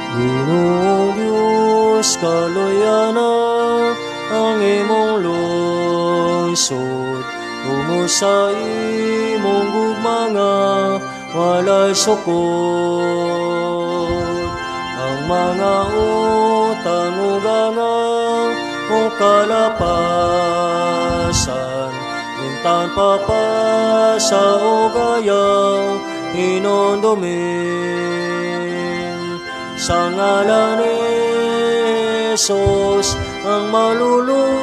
Ginoong Diyos, kaluyana ang imong lungsod tungod sa imong gugma nga walay sukod. Ang mga utang ug angang ug kalapasan intan papasa ug ayaw hinumdumi. Sa ngalan ni Jesus ang maluluwas,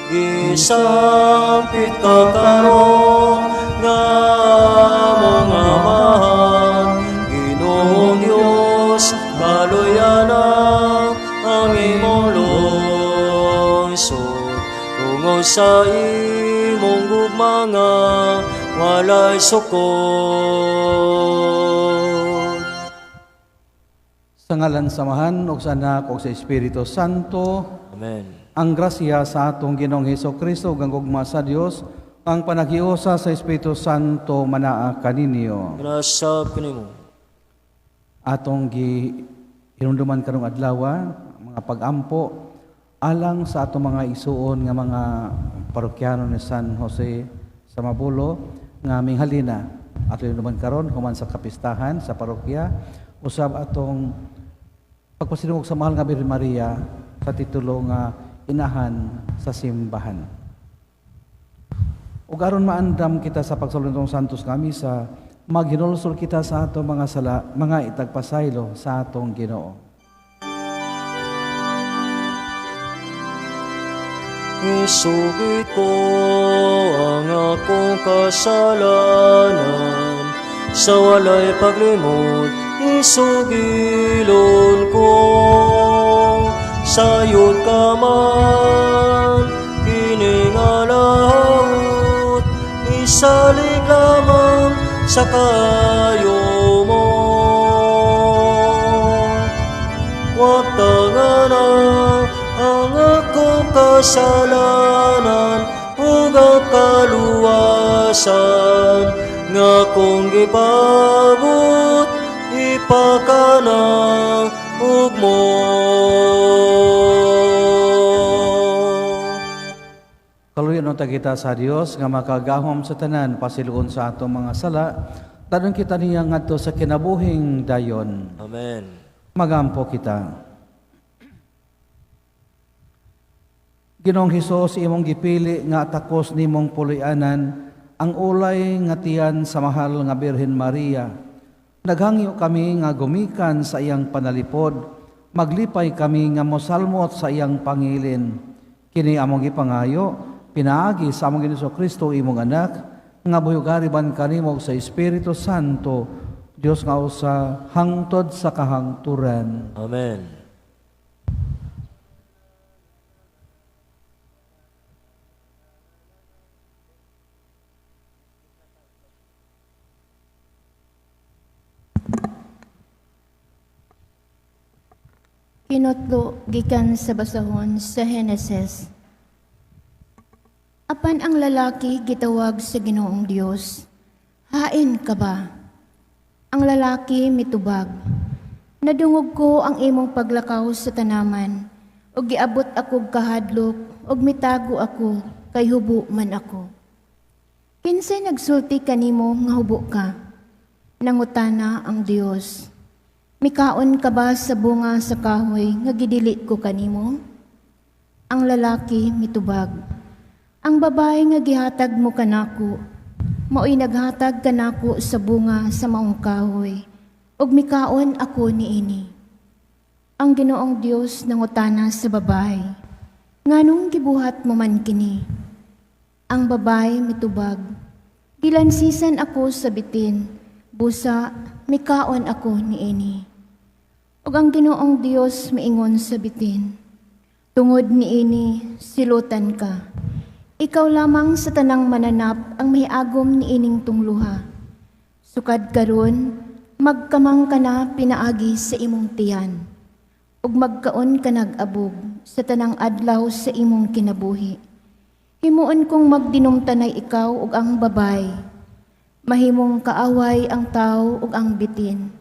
gisampit ka karon nga among Amahan. Ginoong Diyos, kaluyana ang imong lungsod tungod sa imong gugma nga walay sukod. Sa ngalan sa Amahan ug sa Anak ug sa Espiritu Santo. Amen. Ang grasya sa atong Ginoong Hesus Kristo ug ang gugma sa Dios, ang panaghiusa sa Espiritu Santo manaa kaninyo. Nasab kanimo. Atong gi hinumduman karong adlaw mga pagampo alang sa atong mga igsuon nga mga parokyano ni San Jose sa Mabulo nga minghalina. Ato hinumduman karon human sa kapistahan sa parokya, usab atong pagpasinungog sa mahal nga Birhen Maria sa titulo nga Inahan sa Simbahan. Ug aron maandam kita sa pagsulong Santos nga misa, maghinulsol kita sa atong mga sala, mga itagpasaylo sa atong Ginoo. Isugid ko ang akong kasalanan sa walay paglimot, isugilon ko. Sayod ka man, kini nga laot, isalig lamang sa kayo mo. Wag tangana ang akong kasalanan ug ang kaluwasan nga akong gipabot ipakanang ug mo. Kaluyan unta kita sa Dios nga makagahom sa tanan, pasiluon sa atong mga sala, tadon kita niya ngadto sa kinabuhing dayon. Amen. Magampo kita. Ginoong Hesus, imong gipili nga takos nimong puloy-anan ang ulay nga tiyan sa mahal nga Birhen Maria. Naghangyo kami nga gumikan sa iyang panalipod, maglipay kami nga mosalmot sa iyang pangilin. Kini among gipangayo, pinaagi sa among Ginoong Kristo imong anak, nga buhugariban kanimo sa Espiritu Santo, Dios nga usa hangtod sa kahangturan. Amen. Kinotlo gikan sa basahon sa Henesis. Apan ang lalaki gitawag sa Ginoong Dios, "Hain ka ba?" Ang lalaki mitubag, "Nadungog ko ang imong paglakaw sa tanaman, ug giabot ako kahadlok, ug mitago ako, kay hubo man ako." "Kinsay nagsulti kanimo nga hubo ka?" nangutana ang Dios. "Mikaon ka ba sa bunga sa kahoy nga gidili ko kanimo?" Ang lalaki mitubag, "Ang babae nga gihatag mo kanako, mao'y naghatag kanako sa bunga sa maong kahoy, ug mikaon ako niini." Ang Ginoong Dios nangutana sa babae, "Nganong gibuhat mo man kini?" Ang babae mitubag, "Gilansisan ako sa bitin, busa mikaon ako niini." Ug ang Ginoong Dios miingon sa bitin, "Tungod niini silutan ka. Ikaw lamang sa tanang mananap ang miagom niining tungluha. Sukad karon, magkamang ka na pinaagi sa imong tiyan, ug magkaon ka nag-abog sa tanang adlaw sa imong kinabuhi. Himuon kong magdinumtanay ikaw ug ang babay. Mahimong kaaway ang tao ug ang bitin.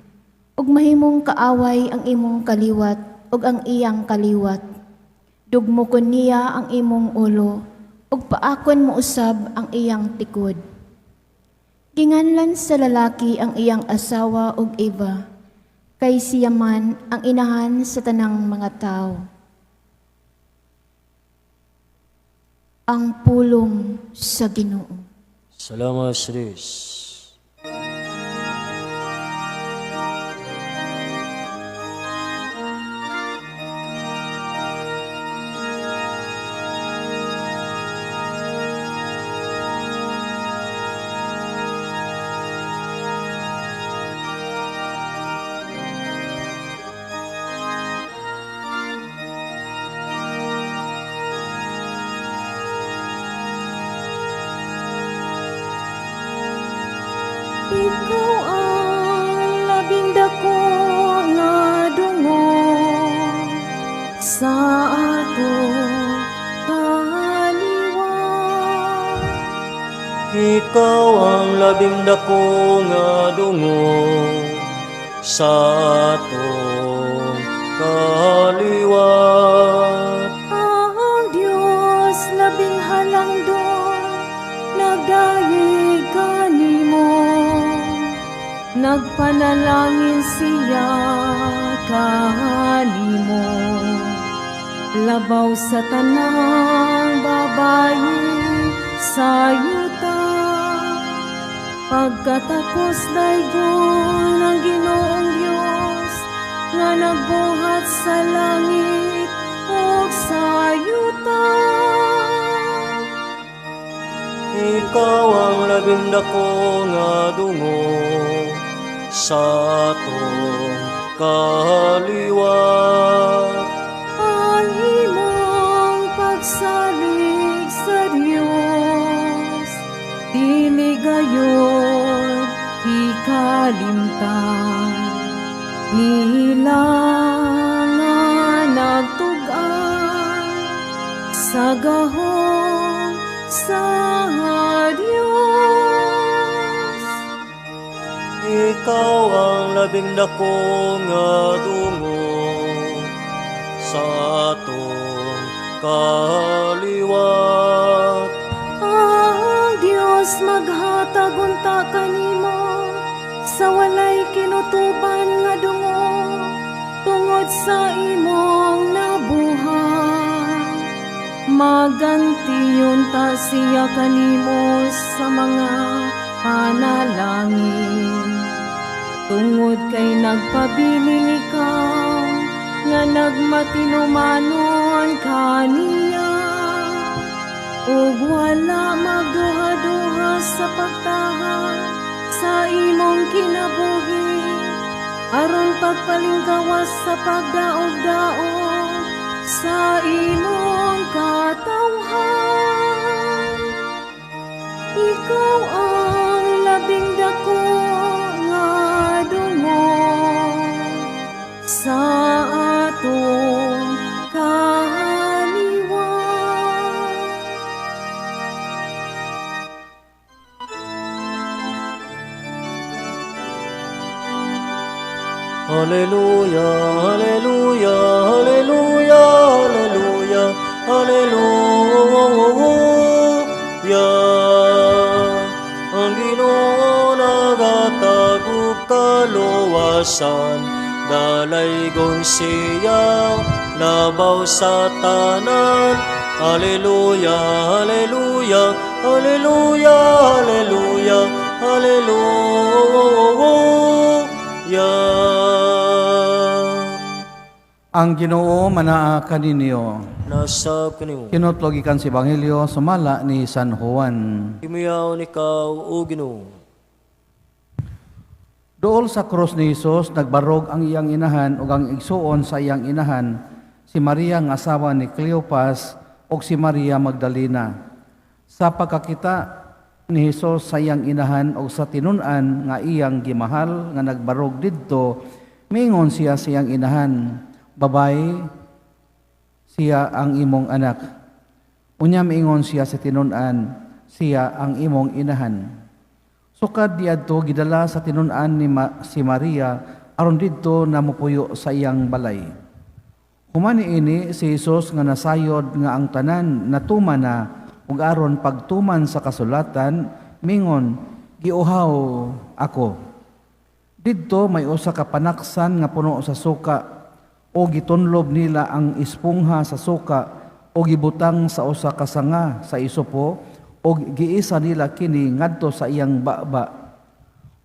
Ug mahimong kaaway ang imong kaliwat ug ang iyang kaliwat. Dugmukon niya ang imong ulo ug paakon mo usab ang iyang tikod." Ginganlan sa lalaki ang iyang asawa og Eva, kay siya man ang inahan sa tanang mga tao. Ang pulong sa Ginoo. Salamat sa Diyos. Ikaw ang labing dako nga dungog sa atong kaliwat. Ikaw ang labing dako nga dungog sa atong kaliwat. Ang Dios labing halangdon, nagdayeg kanimo. Nagpanalangin siya kanimo. Labaw sa tanang babayi sa yuta, pagkatakos daygon ang Ginoong Dios nga nagbuhat sa langit ug sa yuta. Ikaw ang labing dako nga dungog sa atong kaliwat. Ang imong pagsalig sa Dios dili gayod ikalimtan, nila nga nagtug-an sa gahom sa Dios. Ikaw ang labing dako nga dungog sa atong kaliwat. Ang Dios maghatag unta kanimo sa walay kinutuban nga dungog tungod sa imong nabuhat. Maganti unta siya kanimo sa mga panalangin, tungod kay nagpabilin ikaw nga nagmatinumanon kaniya, ug wala magduha-duha sa pagtahan sa imong kinabuhi, aron pagpalingkawas sa pagdaog-daog sa imong katawhan. Ikaw ang labing dako nga dungog sa atong kaliwat. Hallelujah, hallelujah, hallelujah, hallelujah, hallelujah. Ang Ginoo nagatag og kaluwasan, dalaygon siya labaw sa tanan. Hallelujah, hallelujah, hallelujah, hallelujah, hallelujah. Ang Ginoo manaa kaninyo. Nasa kanimo. Kinutlo gikan sa Ebanghelyo sumala ni San Juan. Himuyawon ikaw, o Ginoo. Duol sa krus ni Hesus, nagbarog ang iyang inahan ug ang igsuon sa iyang inahan, si Maria nga asawa ni Cleopas ug si Maria Magdalena. Sa pagkakita ni Hesus sa iyang inahan ug sa tinun-an nga iyang gimahal nga nagbarog didto, miingon siya sa iyang inahan, "Babay, siya ang imong anak." Unya miingon siya sa tinun-an, "Siya ang imong inahan." Sukad diadto gidala sa tinun-an ni si Maria aron didto na mopuyo sa iyang balay. Human niini, si Jesus nga nasayod nga ang tanan natuman na ug aron pagtuman sa kasulatan, mingon, "Giuhaw ako." Didto may usa ka panaksan nga puno sa suka, o gitunlob nila ang espongha sa suka o gibutang sa usa ka sanga sa isopo o giisa nila kini ngadto sa iyang baba.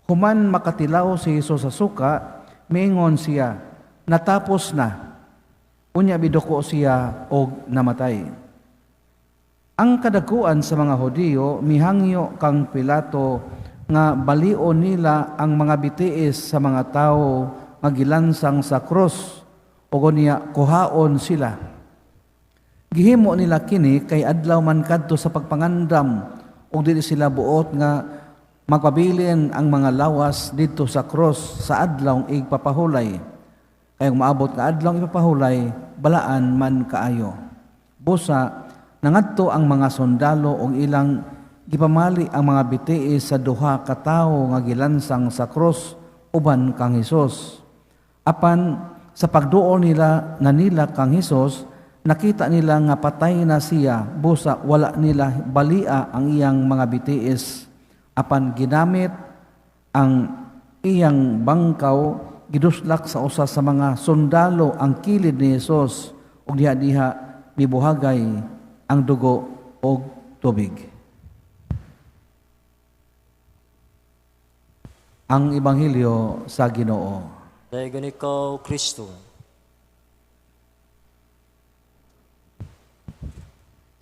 Human makatilaw si Jesus sa suka, mingon siya, "Natapos na." Unya miduko siya og namatay. Ang kadakuan sa mga Hudiyo mihangyo kang Pilato nga balion nila ang mga bitiis sa mga tawo nga gilansang sa krus ug unya kuhaon sila. Gihimo nila kini kay adlaw man kadto sa pagpangandam ug dili sila buot nga magpabilin ang mga lawas didto sa krus sa adlaw igpapahulay. Kay kung maabot nga adlaw ipapahulay, balaan man kaayo. Busa nangadto ang mga sundalo og ilang gipamali ang mga bitiis sa duha ka tawo nga gilansang sa krus uban kang Hesus. Apan sa pagduol nila nganila kang Hesus, nakita nila nga patay na siya, busa wala nila balia ang iyang mga bitiis. Apan ginamit ang iyang bangkaw, giduslak sa usa sa mga sundalo ang kilid ni Hesus ug diha-diha mibuhagay ang dugo og tubig. Ang Ebanghelyo sa Ginoo. Dayon ikaw, Kristo.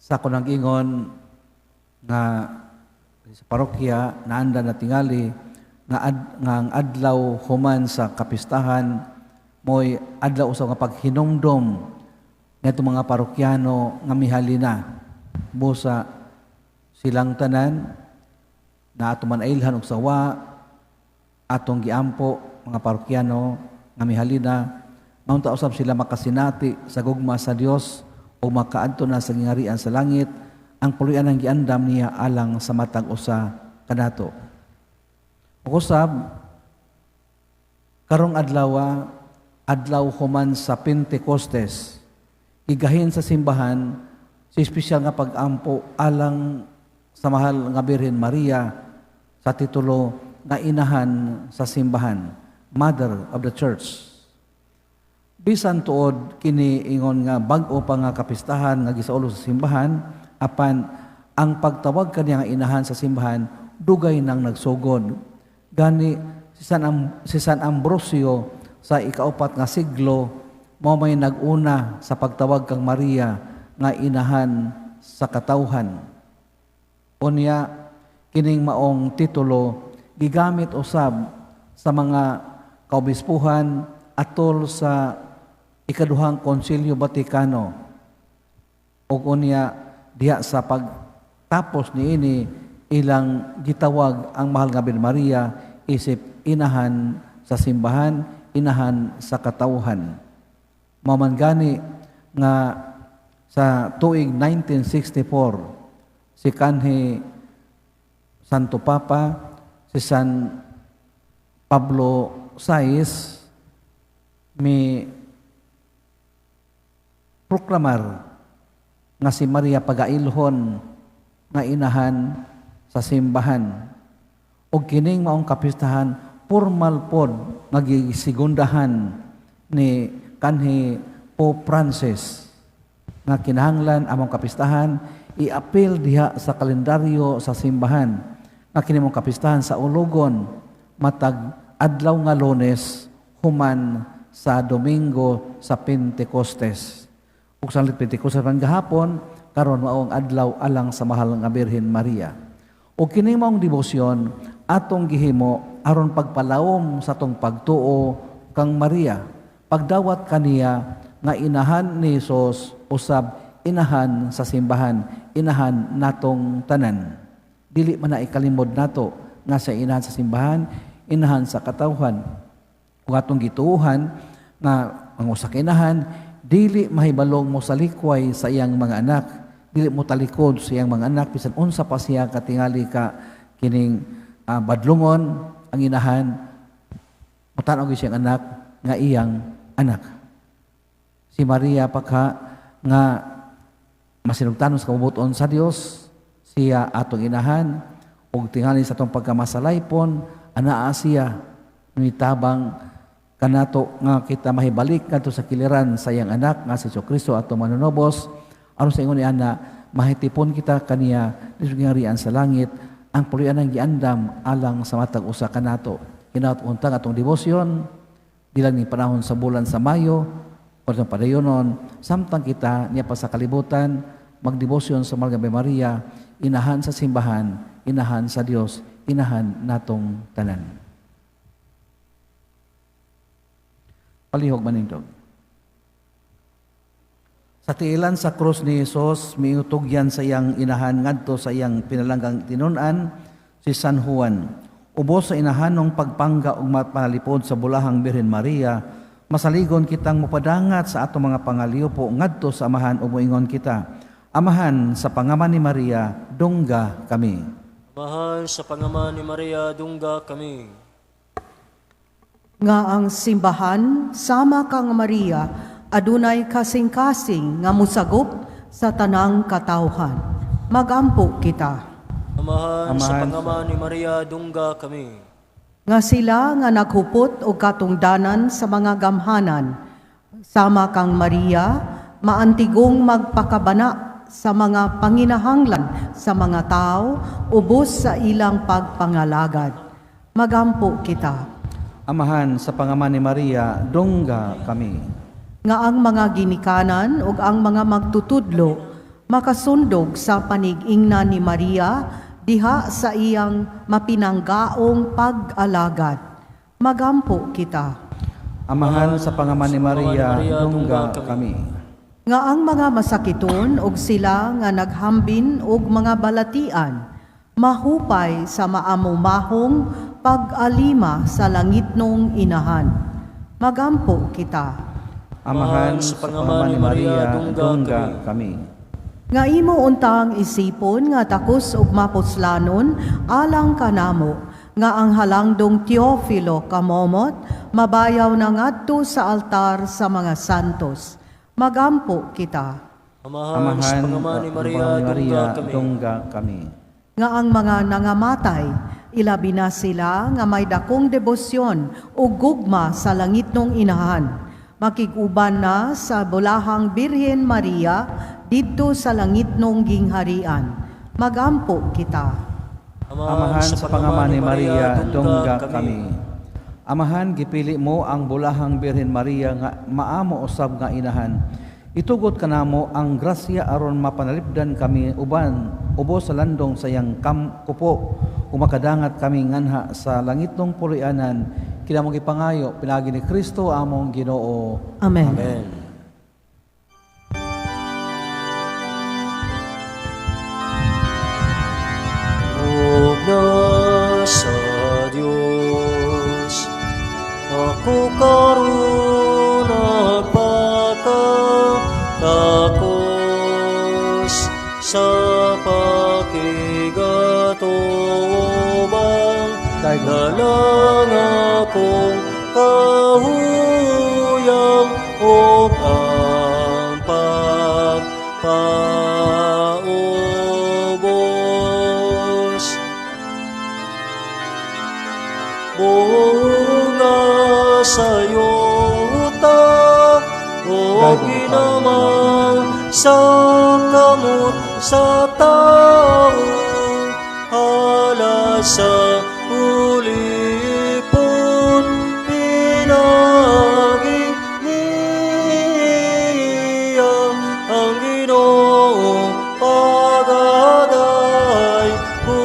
Sa ako nag-ingon nga sa parokya naanda na tingali nga ang adlaw human sa kapistahan mo'y adlaw usaw nga paghinumdom ngadto mga parokyano nga mihalina. Busa silang tanan na ato man ailhan og sawa atong giampo mga parokyano nga mihalina, maunta usab sila makasinati sa gugma sa Dios o makaadto na sa gingarian sa langit, ang puloy-an ang giandam niya alang sa matag usa kanato. Ug usab karong adlaw, adlaw human sa Pentecostes, gigahin sa simbahan sa espesyal nga pag-ampo alang sa mahal nga Birhen Maria sa titulo nga inahan sa simbahan, Mother of the Church. Bisan tuod kini ingon nga bag-o pa nga kapistahan nga gisaulo sa simbahan, apan ang pagtawag kaniya nga inahan sa simbahan dugay nang nagsugod. Gani si San Ambrosio sa ikaupat nga siglo mao may nag-una sa pagtawag kang Maria nga inahan sa katawhan. Unya kining maong titulo gigamit usab sa mga kaobispuhan atol sa ikaduhang Konsilyo Vatikano. Ug unya diha sa pagtapos niini ilang gitawag ang mahal nga Birhen Maria isip inahan sa simbahan, inahan sa katawhan. Mao man gani nga sa tuig 1964 si kanhi Santo Papa si San Pablo VI mi proklamar nga si Maria pagailhon nga inahan sa simbahan. Og kining maong kapistahan formal pod nga gisigundahan ni kanhi Pope Francis nga kinahanglan among kapistahan iapil diha sa kalendaryo sa simbahan nga kini mong kapistahan sa ulogon matag adlaw nga Lunes human sa Domingo sa Pentecostes. Ug sa Pentecostes man gahapon, karon mao ang adlaw alang sa mahal nga Birhen Maria. Ug kini maong debosyon atong gihimo aron pagpalawom sa atong pagtuo kang Maria, pagdawat kaniya nga inahan ni Hesus usab inahan sa simbahan, inahan natong tanan. Dili man na ikalimod nato nga sa inahan sa simbahan, inahan sa katawhan. Ug atong gituohan nga ang usa ka inahan dili mahibalong mo salikway sa iyang mga anak, dili mo talikod sa iyang mga anak bisan unsa pa siya katingali ka kining badlungon ang inahan, Mutan-aw gyud siyang anak nga iyang anak. Si Maria pakha nga masinugtanon sa kabubut-on sa Dios, siya atong inahan ug tingali sa atong pagkamasalaypon, anaa siya mitabang kanato nga kita mahibalik ngadto sa kiliran sa iyang anak nga si Kristo atong manunobos, aron sa ingon ni ana mahitipon kita kaniya sa gingharian sa langit, ang puloy-anan giandam alang sa matag usa kanato. Hinaot untang atong debosyon di lang ni panahon sa bulan sa Mayo o sa padayonon, samtang kita niya pa sa kalibutan magdebosyon sa Mahal nga Maria, inahan sa simbahan, inahan sa Dios, inahan natong tanan. Palihog manindog. Sa tiilan sa krus ni Hesus, miutugyan sa iyang inahan ngadto sa iyang pinalanggang tinun-an si San Juan. Ubos sa inahanong pagpangga ug mapanalipod sa bulahang Birhen Maria, masaligon kitang mopadangat sa atong mga pangaliupo ngadto sa Amahan ug moingon kita, Amahan, sa pangaman ni Maria, dungga kami. Amahan, sa pangaman ni Maria, dungga kami. Nga ang simbahan sama kang Maria adunay kasing-kasing nga musagop sa tanang katawhan. Magampo kita. Amahan, sa Amahan, pangaman ni Maria, dungga kami. Nga sila nga naghupot og katungdanan sa mga gamhanan sama kang Maria, maantigong magpakabana sa mga panginahanglan sa mga tao ubos sa ilang pagpangalagad. Magampo kita. Amahan, sa pangaman ni Maria, dungga kami. Nga ang mga ginikanan ug ang mga magtutudlo makasundog sa panig-ingna ni Maria diha sa iyang mapinanggaong pag-alagad. Magampo kita. Amahan, sa pangaman ni Maria, dungga kami. Nga ang mga masakiton ug sila nga naghambin og mga balatian mahupay sa maamumahong pag-alima sa langitnong inahan. Magampo kita. Amahan, sa pangaman ni Maria, dungga kami. Nga imo untang isipon nga takos ug mapuslanon alang kanamo, nga ang halangdong Teofilo kamomot mabayaw na ngadto sa altar sa mga santos. Magampo kita. Amahan, sa pangaman ni Maria, dungga kami. Dungga kami. Nga ang mga nangamatay, ilabi na sila nga may dakong debosyon o gugma sa langitnong inahan. Makig-uban na sa bulahang Birhen Maria didto sa langitnong gingharian. Magampo kita. Amahan, sa pangaman ni Maria, dungga kami. Amahan, gipili mo ang bulahang Birhen Maria nga maamo usab nga inahan. Itugot kanamo ang grasya aron mapanalipdan kami uban ubos sa landong sa iyang kupo, ug makadangat kami nganha sa langitnong puloy-anan. Kinamong gipangayo pinaagi ni Kristo among Ginoo. Amen. Amen. Ug na sa Dios ako karon nagpakatakos sa pakigatubang dalang akong kahuyang ug ang pagpaubos. Bunga sa yuta o ginamang sa kamot sa tao, hala sa ulipon pinagi niya ang Ginoo pagaday ko.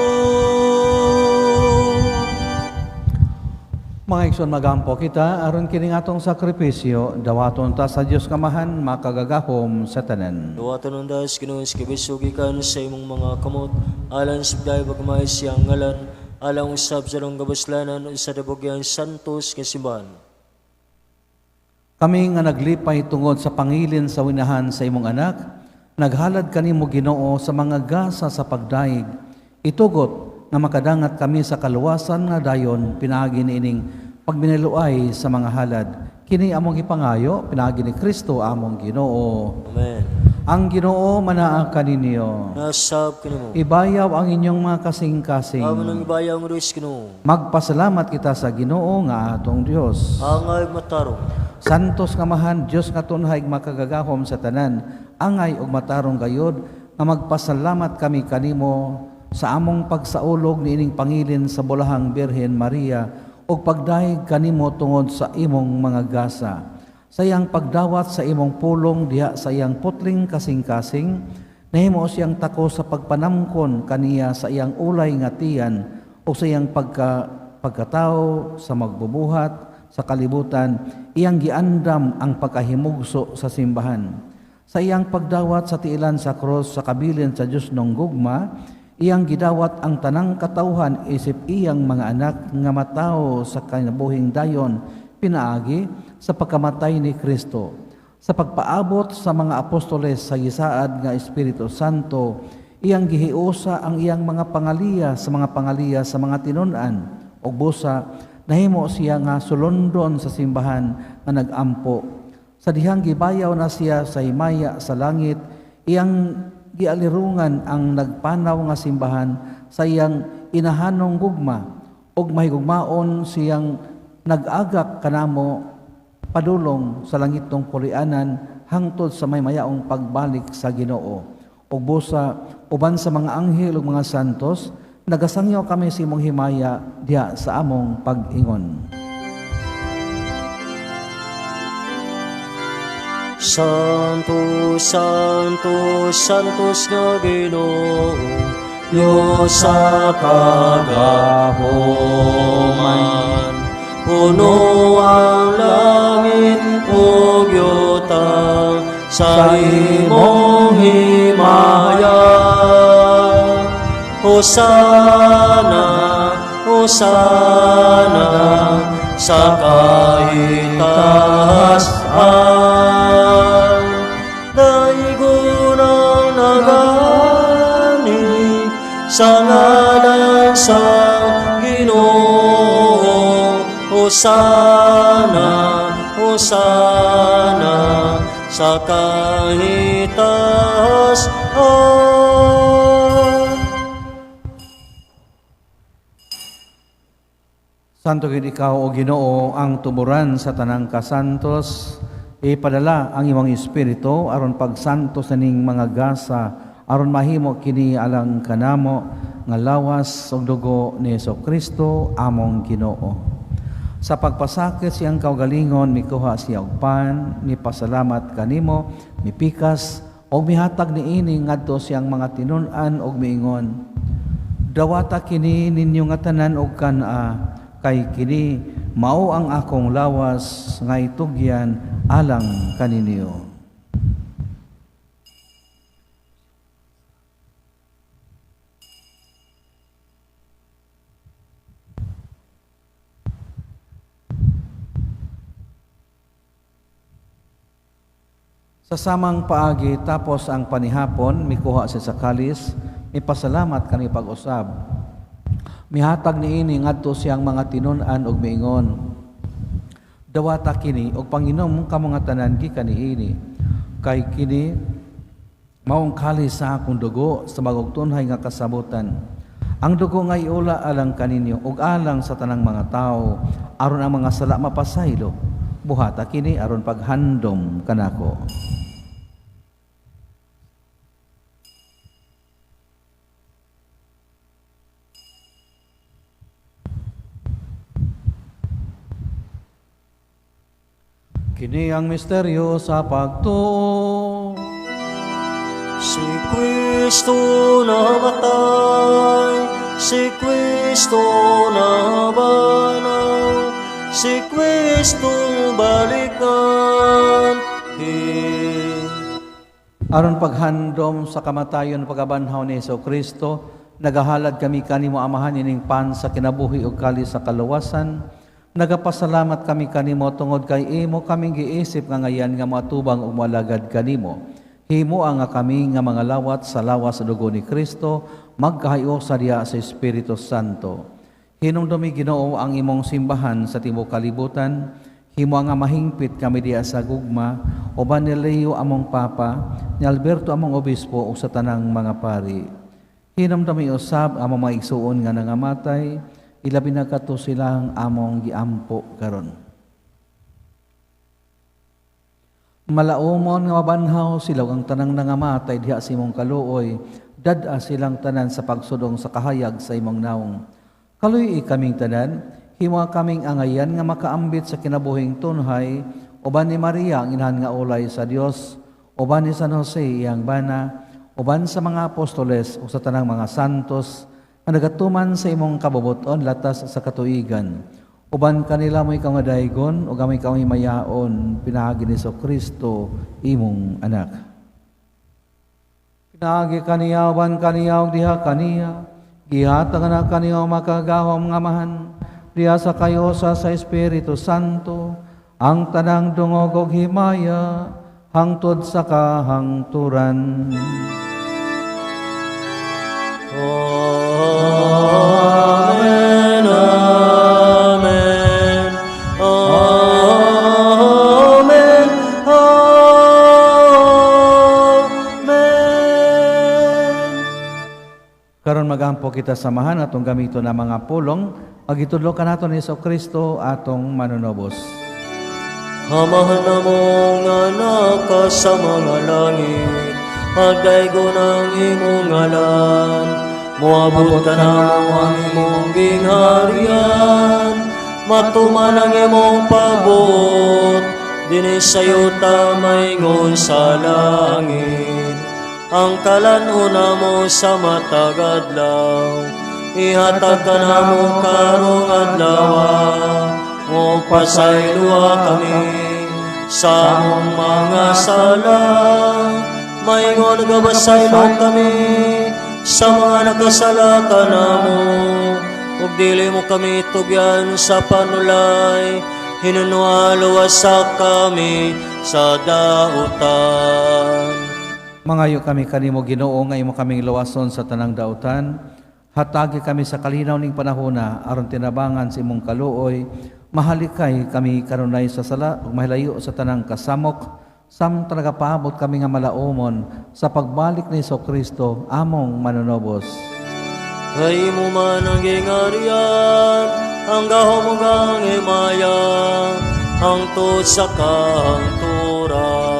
Mga igsoon, magampo kita aron kini atong sakripisyo dawaton ta sa Dios Kamahan makagagahom sa tanan. Dawaton undas Ginoo sa kibiso gikan sa imong mga kamot alang sa bigay pagmay siyang ngalan alang usab sa rong kabuslanan sa dabogyan santos nga simbahan. Kami nga naglipay tungod sa pangilin sa winahan sa imong anak, naghalad kanimo Ginoo sa mga gasa sa pagdaig. Itugot nga makadangat kami sa kaluwasan nga dayon pinaagi niining pagminaluay sa mga halad. Kini among gipangayo pinaagi ni Kristo among Ginoo. Amen. Ang Ginoo manaa kaninyo. Nasab kanimo. Ibayaw ang inyong mga kasing-kasing. Amo nang ibayaw ang Diyos Ginoo. Magpasalamat kita sa Ginoo nga atong Dios. Angay matarong. Santos nga Amahan, Dios nga tunhay makagagahom sa tanan, angay ug matarong gayod nga magpasalamat kami kanimo sa among pagsaulog niining pangilin sa Bulahang Birhen Maria ug pagdayeg kanimo tungod sa imong mga gasa. Sa iyang pagdawat sa imong pulong diha sa iyang putling kasing-kasing, nahimo siyang tako sa pagpanamkon kaniya sa iyang ulay nga tiyan o sa iyang pagkatao sa magbubuhat sa kalibutan, iyang giandam ang pagkahimugso sa simbahan. Sa iyang pagdawat sa tiilan sa krus sa kabilin sa Dios nung gugma, iyang gidawat ang tanang katawhan isip iyang mga anak nga matawo sa kinabuhing dayon pinaagi sa pagkamatay ni Kristo. Sa pagpaabot sa mga apostoles sa gisaad nga Espiritu Santo, iyang gihiusa ang iyang mga pangaliya sa mga pangaliya sa mga tinun-an ug busa nahimo siya nga sulondon sa simbahan nga nagampo. Sa dihang gibayaw na siya sa himaya sa langit, iyang gialirungan ang nagpanaw nga simbahan sa iyang inahanong gugma ug mahigugmaon siyang nag-agak kanamo padulong sa langitong pulianan hangtod sa may mayaong pagbalik sa Ginoo. Ug busa uban sa mga anghel ug mga santos, nagasangyaw kami sa imong himaya diha sa among pag-ingon. Santo, Santo, Santos nga Ginoo, Diyos sa kagahoman. Puno ang langit ug yuta sa imong himaya. Hosana, Hosana sa kahitaas-an. Daigon ang nagani sa ngalan sa Ginoo. Hosana, Hosana sa kahitaas-an. Santo gid ikaw o Ginoo ang tuburan sa tanang kasantos, ipadala ang imong espiritu aron pagsantos ning mga gasa aron mahimo kini alang kanamo nga lawas ug dugo ni Hesukristo among Ginoo. Sa pagpasakit siyang kaugalingon, mikuha siya og pan, mipasalamat kanimo, mipikas og mihatag niini ngadto siyang mga tinun-an og miingon, dawata kini ninyo nga tanan og kan-a, kay kini mao ang akong lawas nga itugyan alang kaninyo. Sa samang paagi tapos ang panihapon, mikuha siya sa kalis, mipasalamat kani pag-usab. Mihatag niini ngadto siyang mga tinun-an og miingon, dawata kini og panginom kamo nga tanan gikan niini, kay kini maong kalis sa akong dugo sa bagong tunhay nga kasabutan. Ang dugo nga iula alang kaninyo ug alang sa tanang mga tawo aron ang mga sala mapasaylo. Buhata kini aron paghandom kanako. Kini ang misteryo sa pagtuo. Si Kristo namatay, si Kristo nabanaw, si Kristo balikan. Aron paghandom sa kamatayon pagabanhaw ni Hesukristo, nagahalad kami kanimo Amahan ining pan sa kinabuhi ug kalis sa kaluwasan. Nagapasalamat kami kanimo tungod kay imo kaming giisip nga ngayan nga moatubang ug moalagad kanimo. Himo ang nga kami nga mga lawat sa lawas sa dugo ni Kristo, magkahayo sa diha sa Espiritu Santo. Hinumdumi, Ginoo, ang imong simbahan sa tibuok kalibutan. Himo nga mahingpit kami diha sa gugma uban ni Leo among Papa, ni Alberto among Obispo ug sa tanang mga pari. Hinumdumi usab among mga igsuon nga nangamatay, ilabi na kato silang among giampo karon. Malaumon nga mabanhaw sila ug ang tanang nangamatay diha sa imong kaluoy, dad-a silang tanan sa pagsudong sa kahayag sa imong nawong. Kaluy-i kaming tanan, himo kaming angayan nga makaambit sa kinabuhing tunhay, uban ni Maria ang inahan nga ulay sa Dios, uban ni San Jose iyang bana, uban sa mga apostoles ug sa tanang mga santos nga nagatuman sa imong kabubuton latas sa katuigan. Uban kanila mo'y ikaw nga daygon ug amoy ikaw mayaon pinaagi ni Kristo imong anak. Pinaagi kaniya uban kaniya ug diha kaniya, gihatag na kaniya makagahom nga Amahan diha sa kayusa sa Espiritu Santo ang tanang dungog ug himaya hangtod sa kahangturan. Amen, Amen, Amen, Amen. Karon magampo kita samahan atong gamito na mga pulong, magitudlo kanato ni Kristo atong manunobos. Amahan namo nga naka sa mga langit, pagdaygon ang imong ngalan, moabot ka namo ang imong gingharian, matuman ang imong pagbuot, dinhi sa yuta maingon sa langit. Ang kalan-on namo sa matag adlaw, ihatag kanamo karong adlaw, mo pasayloa kami sa among mga sala, maingon nagapasaylo kami sa mga nakasala kanamo, ug dili mo kami tugyan sa panulay, hinunua luwasa kami sa dautan. Mangayo kami kanimo Ginoo nga imo kaming luwason sa tanang dautan. Hatagi kami sa kalinaw ning panahona aron tinabangan sa imong kaluoy. Mahalikay kami kanunay sa sala ug mahilayo sa tanang kasamok, samtang nagapaabot kami nga malaumon sa pagbalik ni Kristo among manunobos. Kay imo man ang gingharian, ang gahom ug ang himaya, hangtod sa kahangturan.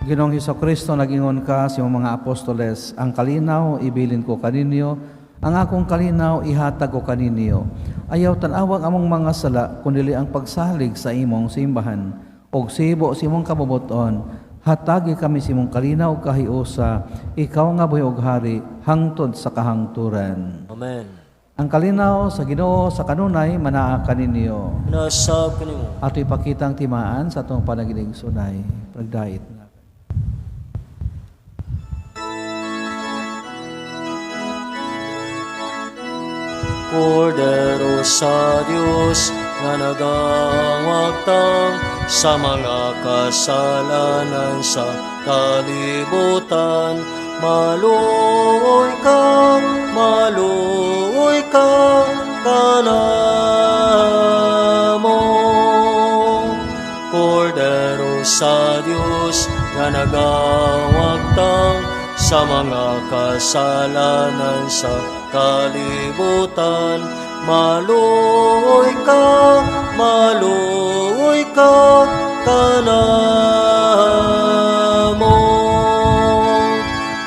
Ginoong Hesukristo, nag-ingon ka sa imong mga apostoles, ang kalinaw ibilin ko kaninyo, ang akong kalinaw ihatag ko kaninyo. Ayaw tan-awang among mga sala, kundili ang pagsalig sa imong simbahan. Og sibo sa imong kabubuton, hatagi kami sa imong kalinaw kahiusa, ikaw nga buhi og hari, hangtod sa kahangturan. Amen. Ang kalinaw sa Ginoo sa kanunay manaa kaninyo. Nasab kanimo. Ato ipakita ang timaan sa atong panagining sunay. Pagdait na. Kordero sa Dios nga nagawagtang sa mga kasalanan sa kalibutan, maluoy ka kanamo. Kordero sa Dios nga nagawagtang sa mga kasalanan sa kalibutan, maluoy ka kanamo.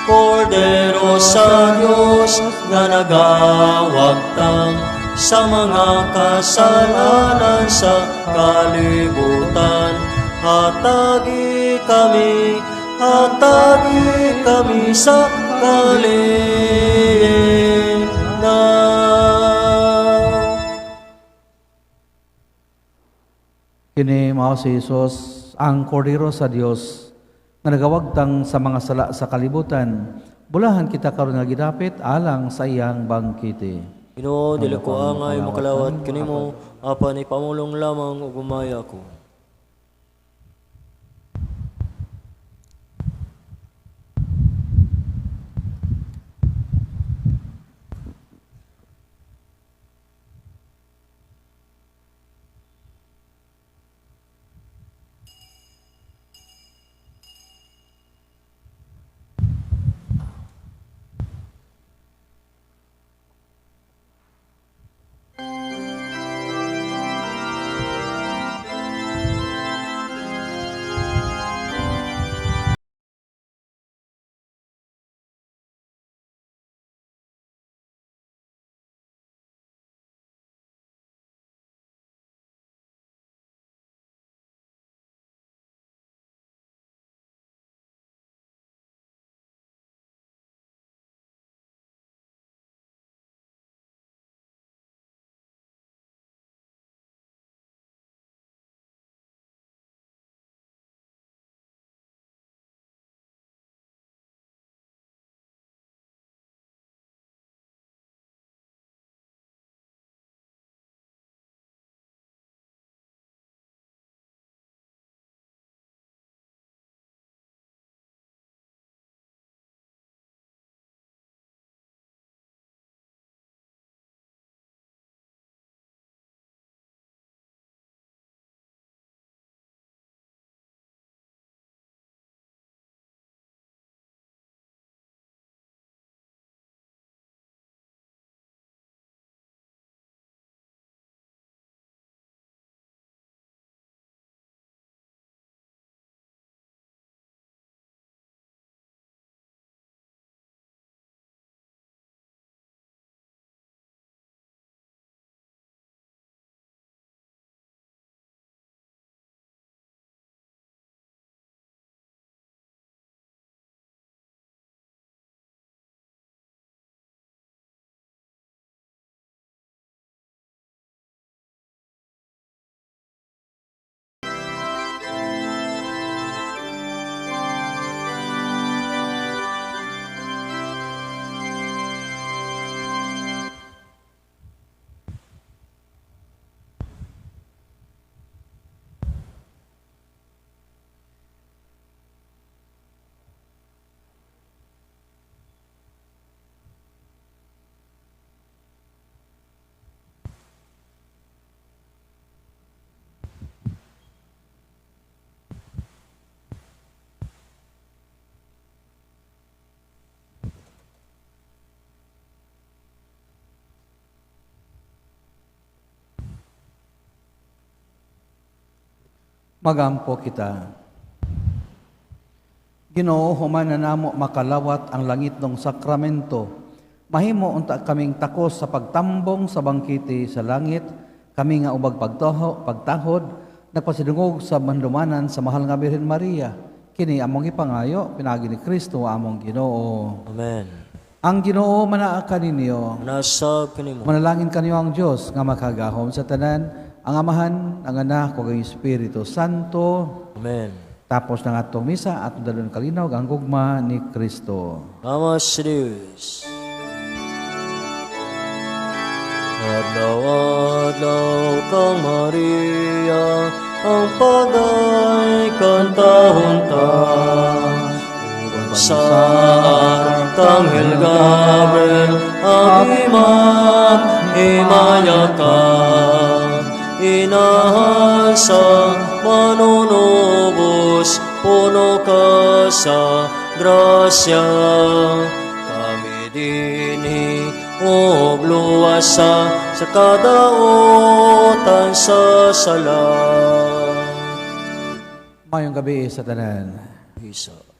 Kordero sa Dios nga nagawagtang sa mga kasalanan sa kalibutan, hatagi kami, hatagi kami sa kalinaw. Kini mao si Jesus ang kordero sa Dios nga nagawagtang sa mga sala sa kalibutan. Bulahan kita karon nga gidapit alang sa iyang bangkite. Ginoo, dili ko angay makalawat kanimo, apan ipamulong lamang ug umaya ko. Magampo kita. Ginoo, human na namo makalawat ang langitnong sakramento, mahimo unta kaming takos sa pagtambong sa bangkete sa langit, kami nga ubag pagtahod, nagpasidungog sa handumanan sa mahal nga Birhen Maria. Kini among ipangayo, pinaagi ni Kristo among Ginoo. Amen. Ang Ginoo manaa kaninyo. Manaa sab kanimo. Manalangin kaniyo ang Dios nga makagahom sa tanan, ang Amahan, ang Anak, ug ang Espiritu Santo. Amen. Tapos ng atong misa, atong dalon kalinaw ang gugma ni Kristo. Salamat sa Diyos. Adlaw-adlaw kang Maria, ang pagay kantahon ta. Uban sa Arkanghel Gabriel, ang imat himaya ka. Inahan sa manunubos, puno ka sa grasya. Kami dinhi og luwasa sa kadautan sa sala. Maayong gabii sa tanan. Isa.